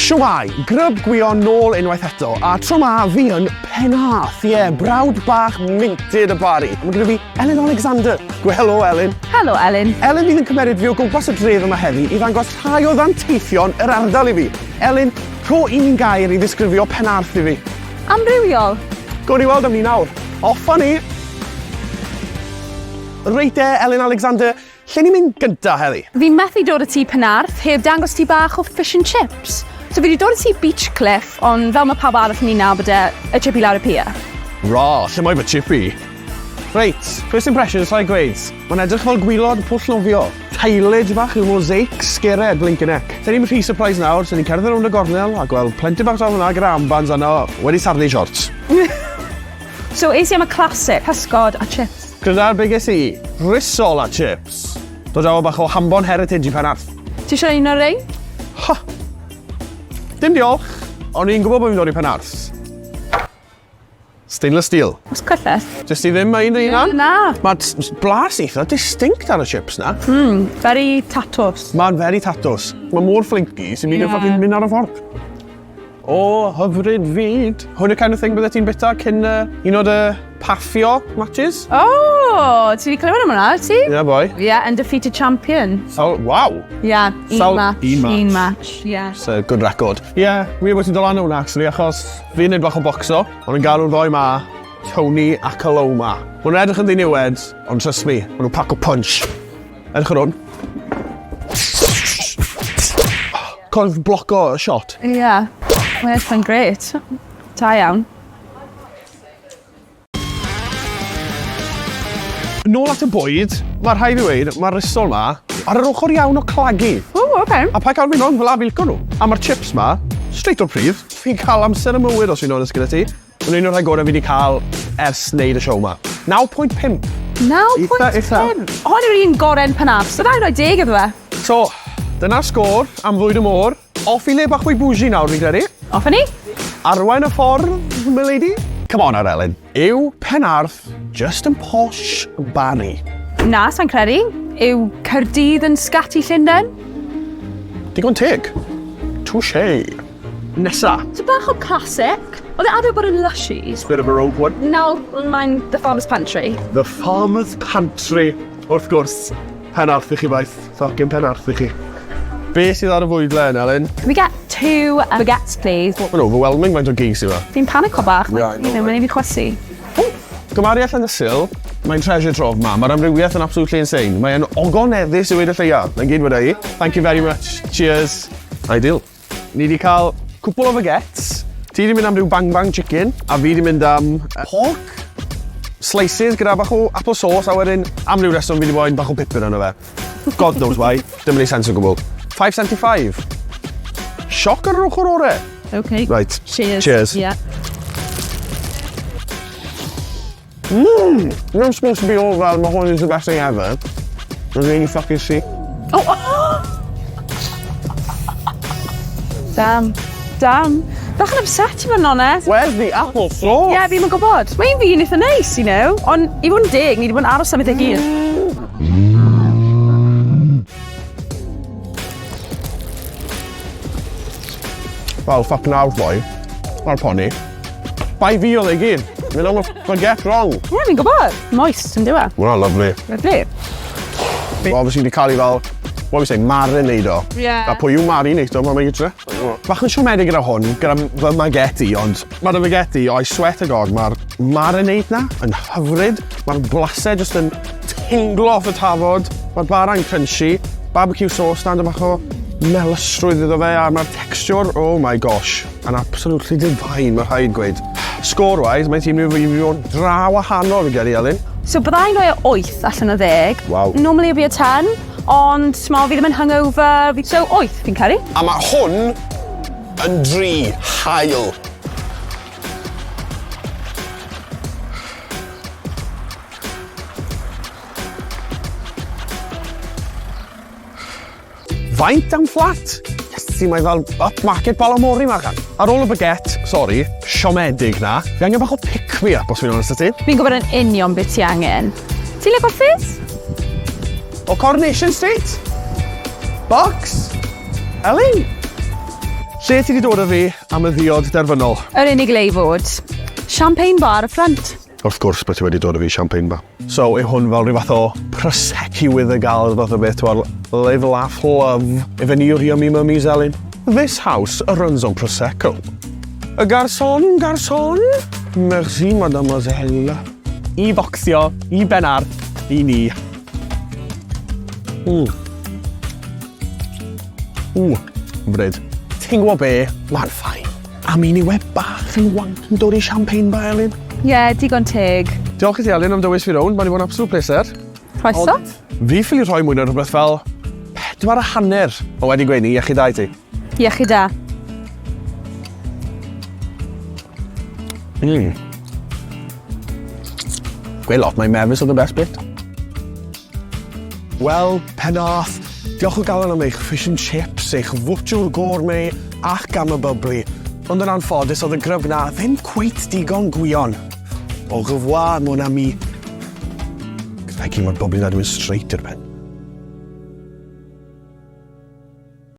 Shwmae, Grub Gwion nôl unwaith eto, a tro ma fi yn Penarth, ie, yeah, brawd bach minted y Bari. Mae gyda fi Elin Alexander. Gwe helo, Elin. Helo, Elin. Elin fydd yn cymeryd fi o gwmpas y dref yma heddi i ddangos rhai o ddanteithion yr ardal i fi. Elin, rho un gair i ddisgrifio Penarth i fi. Amrywiol. Gawn ni weld am ni nawr. Off â ni! Reit e, Elin Alexander, Lle ni'n mynd gynta heddi? Fi methu dod â ti Penarth heb dangos ti bach o fish and chips. So fi 'di dod â ti Beach Cliff, ond fel mae pawb arall yn 'i nabod e, y chippy lawr y pier. Ra, lle mae fy chippy? Reit, first impressions, rhaid gweud, mae'n edrych fel gwylod pwll nofio. Tilage bach yw mosaic sgered blinking heck. Sen ni'm rhy surprised nawr, sen ni'n cerdded rownd y gornel a gweld plentyn bach draw fan'na gyda armbands arno wedi sarnu shorts. So es i am y classic, pysgod a chips. Gyda'r be ges i? Risol a chips. Dod draw bach o Hambon Heritage i Penarth. Ti eisiau un o'r rein? Ha! Dim diolch. O'n i'n gwybod bod fi'n dod i Penarth. Stainless steel. Oes cyllell? Jyst i ddim mae un dy hunan? Na. Mae blas eitha distinct ar y chips na. Very tatws. Mae'n very tatws. Mae mor flinky sy'n mynd yeah. fucking mynd ar y ffordd. O, hyfryd fyd. Hwn y kind of thing bydde ti'n bita cyn uh, un o dy paffio matches? Oh, ti wedi clywed am hwnna, ti? Yeah, boy. Yeah, undefeated champion. So, wow. Yeah, un Sawl- match. un match. Un match, yeah. It's a good record. Yeah, wir bod ti'n dod lan o hwnna, actually, achos fi'n neud bach o bocso, ond yn galw'r ddoi ma, Tony a Coloma. Maen nhw'n edrych yn ddiniwed, ond trust me, maen nhw'n pack o punch. Edrych ar hwn. Cofio bloco y shot. Ie. Yeah. Mae'n edrych yn grêt. Da iawn. Nôl at y bwyd, mae rhaid i weud, mae'r risol ma ar yr ochr iawn o clagu. O, oce. Okay. A pa cael fi'n wrong, fel a fi'n licio nhw. A mae'r chips ma, straight o'r pridd. Fi'n cael amser y mywyd os fi'n onest gyda ti. Mae'n un o'r rhai gorau fi wedi cael ers wneud y siow 'ma. 9.5. 9.5? Hon yw'r un gorau yn Penarth, so rhaid rhoi deg iddo fe. So, dyna'r sgôr am fwyd y môr. Off i le bach fwy bougie nawr, fi'n credu. Off â ni. Arwain y ffordd, milady. Come on nawr, Elin. Yw Penarth just yn posh Barry? Na, sa'n credu. Yw Caerdydd yn scatty Llundain? Digon teg. Touché. Nesa. So bach o classic. Oedd e arfer bod yn Lushies. Bit of a rogue one. Nawr mae'n The Farmer's Pantry. The Farmer's Pantry, wrth gwrs. Penarth i chi faith. Fucking Penarth i chi. Be sydd ar y fwydlen, Elin? Can we get two baguettes, please? Mae'n overwhelming faint o gig sydd 'ma. Fi'n panico bach. Yeah, I know, You know, mae'n ei fi chwysu. Gymaru allan y sil, mae'n treasure trove 'ma. Mae'r amrywiaeth yn absolutely insane. Mae'n ogoneddus i weud y lleia. 'Na gyd weda i. Thank you very much. Cheers. Ideal. Ni 'di cael cwpl o baguettes. Ti 'di mynd am ryw bang bang chicken, a fi 'di mynd am pork slices gyda bach o apple sauce, a wedyn am ryw reswm fi 'di moyn bach o pupur arno fe. God knows why. Dim yn neud sense o gwbl. 5.75. Sioc ar yr ochr ore. Okay. Right. Cheers. Cheers. Yeah. Mmm! Not supposed to be all fel, mae hwn is the best thing ever. Mae'n really fucking sick. Oh, oh! Damn. Damn. Bach yn upset i fod yn onest. Where's the apple sauce? Ie, yeah, fi'n yn gwybod. Mae un fi'n eitha neis, you know. Ond i fod yn deg, ni wedi bod yn aros am eitha hir. Wel, fuck nawr, boi. Mae'r poni. Bai fi oedd e i gyd. Mynd am y baguette wrong. Ie, yeah, fi'n gwybod. Moist, yn diwa. Mae hwnna'n lovely. Lovely. Well, obviously, wedi cael ei fel, what we say, marinade o. Yeah. A pwy yw marinade o, mae'n gytre. Bach yn siomedig gyda hwn, gyda fy maguette i, ond mae'r maguette i, I swear to God, mae'r marinade na yn hyfryd. Mae'r blasau just yn tinglo off y tafod. Mae'r bara'n crunchy. Barbecue sauce na'n bach o melysrwydd iddo fe, a mae'r texture, oh my gosh, yn absolutely divine, mae rhaid gweud. Score-wise, mae'n teimlo fi fi o'n dra wahanol, fi'n credu, Elin. So byddai'n rhoi o 8 allan o 10. Waw. Normally it'd be a 10, ond t'mo, fi ddim yn hungover, fi... so 8 fi'n credu. A mae hwn yn dri hael. Faint am fflat? Iesu, mae fel upmarket Balamori ma chan. Ar ôl y baguette, sori, siomedig na, fi angen bach o pick me up os fi'n onest â ti. Fi'n gwybod yn union beth ti angen. Ti'n lico ffis? O Coronation Street? Box? Elin? Lle ti wedi dod â fi am y ddiod derfynol? Yr unig le i fod. Champagne bar y ffrynt. Wrth gwrs bod ti wedi dod â fi champagne bar. So, yw hwn fel rhyw fath o Prosecco with a gal, fath o beth, wel, live, laugh, love. Ife ni yw'r yummy mummies, Elin? This house runs on Prosecco. Y garçon, garçon. Merci, mademoiselle. I focsio, i Benarth, i ni. Mm. Ww, hyfryd. Ti'n gwybod be? Mae'n fine. A mi ni we bach yn wank yn dod i champagne bar, Elin. Ie, yeah, digon teg. Diolch i ti, Elin, am dywys fi rownd. Mae'n i fod yn absolute pleser. Croeso. Fi ffili rhoi mwy na rhywbeth fel 4.5 o wedi gweini. Iechyd da i ti. Iechyd da. Gweud lot, mae mefus oedd y best bit. Wel, Penarth, diolch o galon am eich fish and chips, eich fwtshwr gourmet ac am y bubbly. Ond yn anffodus, oedd y grub na ddim cweit digon gwion. Au revoir, mon ami. Thank you, mae'r bubbly na dwi'n straight i'r pen.